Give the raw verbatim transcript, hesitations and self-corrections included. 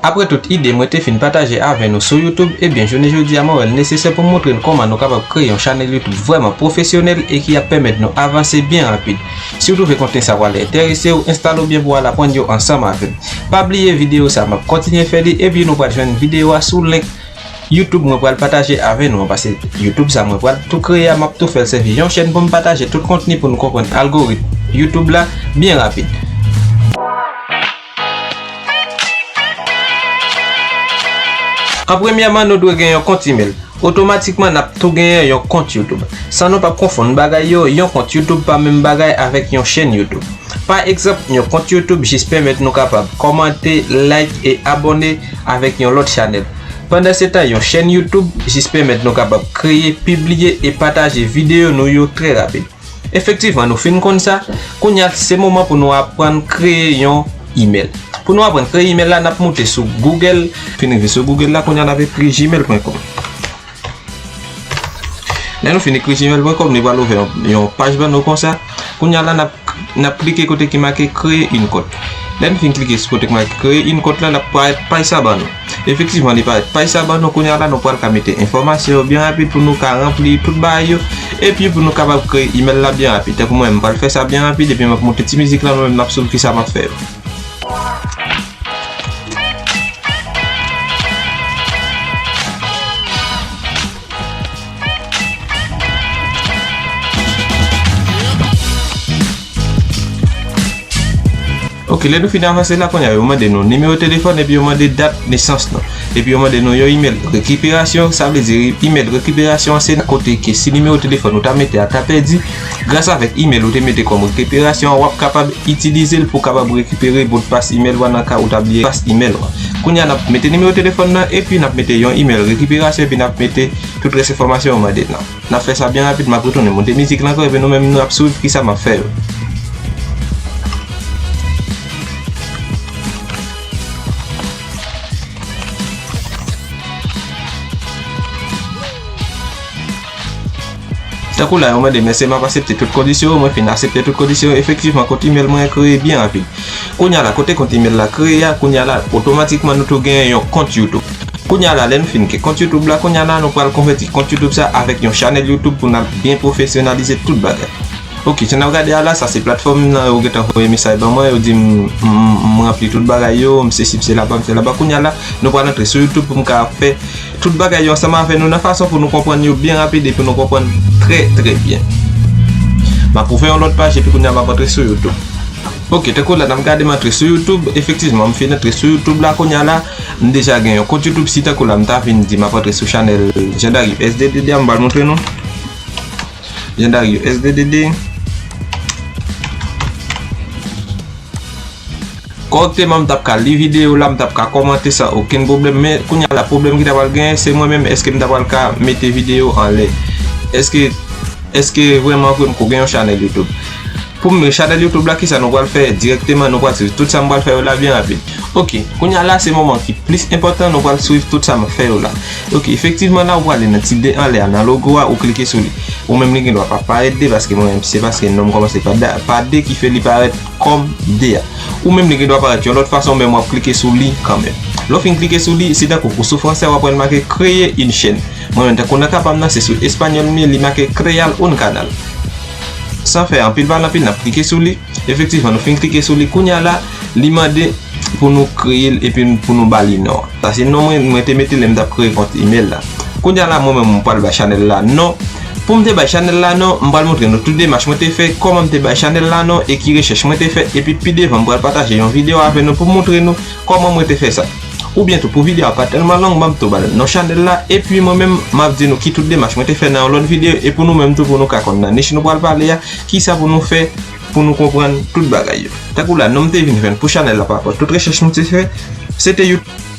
Apre tout ide mwen te fin pataje avè nou sou YouTube, ebyen, jounen jodi a, mwen wè l nesesè pou m montre n kòman nou kapab kreye yon chanèl YouTube vrèman pwofesyonèl e ki ap pèmèt nou avanse byen rapid. Si w twouve kontni sa pral enterese w, enstale w byen pou w al aprann yo ansanm avè m. Pa bliye videyo sa, m ap kontinye fè li, epi nou pral jwenn videyo a sou link YouTube mwen pral pataje avè nou an, paske YouTube sa mwen pral tou kreye a, m ap tou fè l sèvi yon chèn pou m pataje tout kontni pou nou konprann algoritm YouTube la byen rapid. An premyèman, nou dwe gen yon kont imèl. Otomatikman, n ap tou genyen yon kont YouTube. San nou p ap konfonn bagay yo, yon kont YouTube pa menm bagay avèk yon chèn YouTube. Pa egzanp, yon kont YouTube jis pèmèt nou kapab kòmante, like e abòne avèk yon lòt chanèl. Pandansetan, yon chèn YouTube jis pèmèt nou kapab kreye, pibliye e pataje videyo nou yo trè rapid. Efektivman, nou fin konn sa. Kounye a, se moman pou nou aprann kreye yon imèl. Pou nou aprann kreye imèl la, n ap moute sou Google. Fin rive sou Google la, kounye a, n ap ekri gmail point com. Lè nou fin ekri gmail point com, li pral ouvè yon, yon paj ban nou konsa. Kounye a la, n ap, n ap klike kote ki make créer une compte. Lè n fin klike sou kote ki make créer une compte la, l ap parèt paj sa ban nou. Efektivman, li parèt paj sa ban nou. Kounye a la, nou pral ka mete enfòmasyon yo byen rapid pou nou ka ranpli tout bagay yo. Epi pou nou kapab kreye imèl la byen rapid. Tankou mwen, m pral fè sa byen rapid, epi m ap moute ti mizik la, nou menm n ap swiv kisa m ap fè yo. Ok, lè nou fin avanse la, kounye a, yo mande nou nimewo telefòn epi yo mande dat nesans nou. Epi yo mande nou yon imèl rekiperasyon, sa vle di imèl rekiperasyon an se kote ke si nimewo telefòn ou ta mete a ta pèdi, gras avèk imèl ou te mete kòm rekiperasyon an, w ap kapab itilize l pou w kapab rekipere modpas imèl ou a nan ka ou ta bliye modpas imèl ou a. Kounye a, n ap mete nimewo telefòn nan, epi n ap mete yon imèl rekiperasyon, epi n ap mete tout rès enfòmasyon yo mande nan. N ap fè sa byen rapid, m ap retounen moute mizik la ankò, epi nou menm nou ap swiv kisa m ap fè yo. Tankou la, yo mande m èske m ap aksepte tout kondisyon yo, mwen fin aksepte tout kondisyon yo. Efektivman, kont imèl mwen kreye byen rapid. Kounye a la, kote kont imèl la kreye a, kounye a la, otomatikman nou tou genyen yon kont YouTube. Kounye a la, lè nou fin gen kont YouTube la, kounye a la, nou pral konvèti kont YouTube sa avèk yon chanèl YouTube pou n al byen pwofesyonalize tout bagay. Ok, jan n ap gade a la, sa se platfòm nan, yo gentan voye mesaj ban mwen, yo di m, m, m ranpli tout bagay yo, m sesi, m sela, m sela. Kounye a la, nou pral antre sou YouTube pou m ka fè tout bagay yo ansanm avè nou nan fason pou nou konprann yo byen rapid epi nou konprann trè, trè byen. M ap ouvè yon lòt paj epi kounye a m ap antre sou YouTube. Ok, tankou la, n ap gade m antre sou YouTube. Efektivman, m fin antre sou YouTube la kounye a la. M deja gen yon kont YouTube. Si tankou la, m ta vin di m ap antre sou chanèl Jean Darius S D D D a, m pral montre nou. Jean Darius S D D D. Kòrèkteman, m t ap ka li videyo la, m t ap ka kòmante san okenn pwoblèm, men kounye a la, pwoblèm ki ta pral genyen, se mwen menm, èske m ta pral ka mete videyo anlè? Èske, èske vrèman vre m ko gen yon chanèl YouTube? Pou m gen chanèl YouTube la, kisa nou pral fè dirèkteman? Nou pral swiv tout sa m pral fè yo la byen rapid. Ok, kounye a la, se moman ki plis enpòtan, nou pral swiv tout sa m ap fè yo la. Ok, efektivman la, ou prale nan ti de anlè a, nan logo a, ou klike sou li. Ou menm li gen dwa pa parèt de, paske mwen menm, se paske non m kòmanse pa da-, pa de ki fè li parèt kòm de a. Ou menm li gen dwa parèt yon lòt fason, men w ap klike sou li kanmenm. Lè w fin klike sou li, se tankou pou sou fransè, w ap wè l make créer une chaîne. Mwen menm, tankou nan ka pa m nan, se sou espanyòl m ye, li make crear un canal. San fè anpil pale anpil, n ap klike sou li. Efektivman, nou fin klike sou li. Kounye a la, li mande pou nou kreye l epi pou nou ba li non. Sa se non mwen, mwen te mete lè m t ap kreye kont imèl la. Kounye a la, mwen menm, mwen pral bay chanèl la non. Pou m te bay chanèl la non, m pral montre nou tout demach mwen te fè, kòman m te bay chanèl la non, e ki rechèch mwen te fè, epi pi devan, m pral pataje yon videyo avè nou pou m montre nou kòman mwen te fè sa. Oubyen tou, pou videyo a pa tèlman long, ban m tou ba l non chanèl la, epi mwen menm, m ap di nou ki tout demach mwen te fè nan yon lòt videyo, e pou nou menm tou, pou nou ka konn nan nich nou pral pale a, kisa pou nou fè, pou nou konprann tout bagay yo. Tankou la, non m te vin jwenn pou chanèl la pa rapò tout rechèch m te fè, se te YouTube.